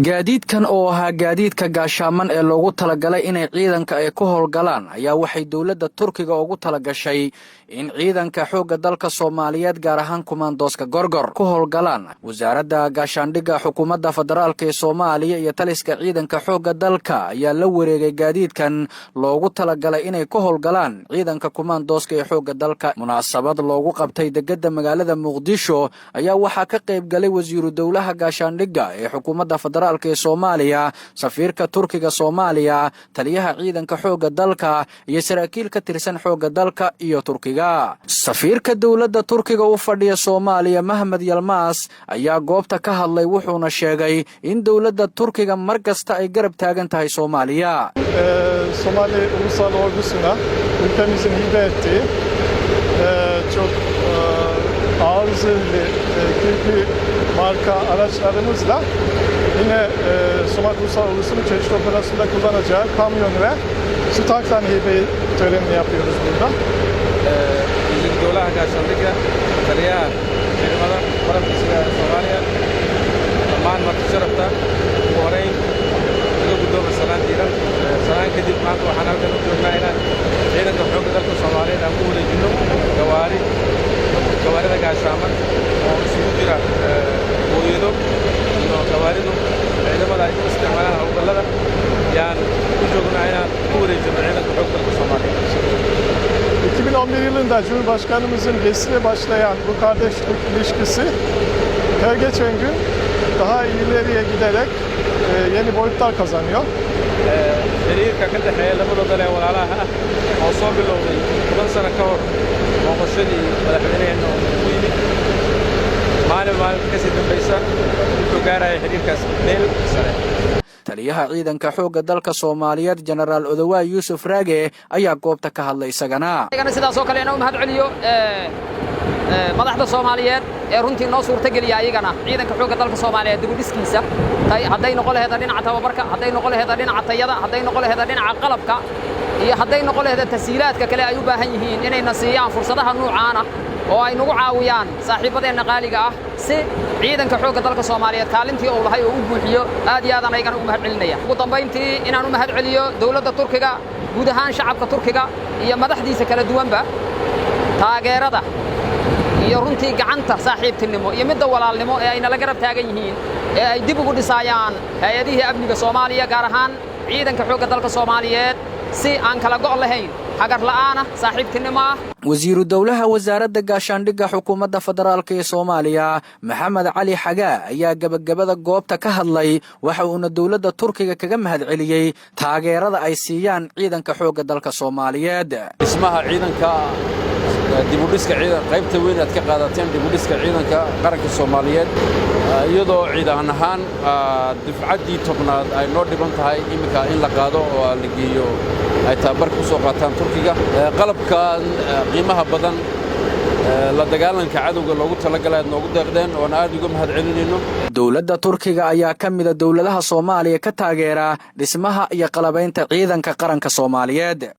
Gaadiidkan oo ahaa gaadiidka gaashaaman ee loogu talagalay inay ciidanka ay ku howlgalaan ayaa waxay dowladda Turkiga ugu talagashay in ciidanka xoogga dalka Soomaaliyeed, gaar ahaan kumaandooska Gorgor, ku howlgalaan. Wasaaradda Gaashaandhigga Xukuumadda Federaalka ee Soomaaliya iyo taliska ciidanka xoogga dalka ayaa la wareegay gaadiidkan loogu talagalay inay ku howlgalaan ciidanka kumaandooska ee xoogga dalka. Munaasabad loogu qabtay degada magaalada Muqdisho ayaa waxaa ka qayb galay wasiiru dowlaha gaashaandhigga ee Xukuumadda Federaalka ee Soomaaliya, safiirka Turkiga Soomaaliya, taliyaha ciidanka xoogga dalka iyo saraakiil ka tirsan xoogga dalka iyo Turkiga. Safiirka dowladda Turkiga u fadhiya Soomaaliya, Mahmed Yalmaas, ayaa goobta ka hadlay, wuxuuna sheegay in dowladda Turkiga mar kasta ay garab taagan tahay Soomaaliya. Somali Ulusal Ordusu'na ülkemizin hibe ettiği çok ağır zırhlı Kirpi marka araçlarımızla yine Somali Ulusal Ordusu'nun çeşitli operasyonda kullanacağı kamyon ve su tanklarını hibe törenini yapıyoruz burada. Wasiir dowlaha gaashaandhigga, taliyaha ciidamada qalabka sida Soomaaliya, dhammaan marti sharafta, ugu horayn iga guddooma salaan diiran. Salaan kadib, maanta waxaan halkan u joognaa inaan ciidanka xoogga dalka Soomaaliyeed aan ku wareejinno gawaari, gawaarida gaashaaman oo isugu jira booyado iyo gawaaridu ciidamada ay u isticmaalaan howlgallada yaan u joognaa inaan ku wareejinno ciidanka xoogga dalka Soomaaliyeed. 2011 yılında Cumhurbaşkanımızın gezisiyle başlayan bu kardeşlik ilişkisi her geçen gün daha ileriye giderek yeni boyutlar kazanıyor. Xiriirka ka dhexeeya labada dal ee walaalaha ah oo soo bilowday 10 sano ka hor booqashadii madaxweyneheenna oo ku yimid, maalin maalinta kasii dambaysa wuxuu gaaraya xiriirkaas meel sare. Taliyaha ciidanka xoogga dalka Soomaaliyeed, Jenaraal Odowaa Yuusuf Raage, ayaa goobta ka hadlay isagana. Sidaas oo kale inaan u mahad celiyo madaxda Soomaaliyeed ee runtii noo suurtageliya ayagana ciidanka xoogga dalka Soomaaliyeed dibudhiskiisa, hadday noqon laheeda dhinaca tababarka, hadday noqon laheeda dhinaca tayada, hadday noqon laheeda dhinaca qalabka iyo hadday noqon laheeda tashiilaadka kale ay u baahan yihiin, inayna siiyaan fursadaha nuucaana oo ay nagu caawiyaan saaxiibbadeenna qaaliga ah si ciidanka xoogga dalka Soomaaliyeed kaalintii uu lahay oo u buuxiyo. Aad iyo aadaan ayagana ugu mahad celinaya. Ugu dambayntii, inaan u mahad celiyo dowladda Turkiga, guud ahaan shacabka Turkiga iyo madaxdiisa kala duwanba, taageerada iyo runtii gacanta saaxiibtinimo iyo midda walaalnimo ee ay nala garab taagan yihiin ee ay dib ugu dhisaayaan hay'adihii amniga Soomaaliya, gaar ahaan ciidanka xoogga dalka Soomaaliyeed, si aan kala go' lahayn, hagar la'aana, saaxiibtinimo ah. Wasiiru dowlaha Wasaaradda Gaashaandhigga Xukuumadda Federaalka ee Soomaaliya, Maxamed Cali Xagaa, ayaa gebagabada goobta ka hadlay. Waxa uuna dowladda Turkiga kaga mahad celiyey taageerada ay siiyaan ciidanka xoogga dalka Soomaaliyeed. Dhismaha ciidanka, dibudhiska ciidan, qaybta weyn aad ka qaadateen dibudhiska ciidanka qaranka Soomaaliyeed, iyadoo ciidan ahaan dufcaddii 10aad ay noo dhiban tahay iminka in la qaado oo la geeyo, ay tababarka ku soo qaataan Turkiga, qalabkan qiimaha badan la dagaalanka cadowga loogu talagalay aad noogu deeqdeen oon aad uga mahad celinayno. Dowladda Turkiga ayaa ka mida dowladaha Soomaaliya ka taageera dhismaha iyo qalabaynta ciidanka qaranka Soomaaliyeed.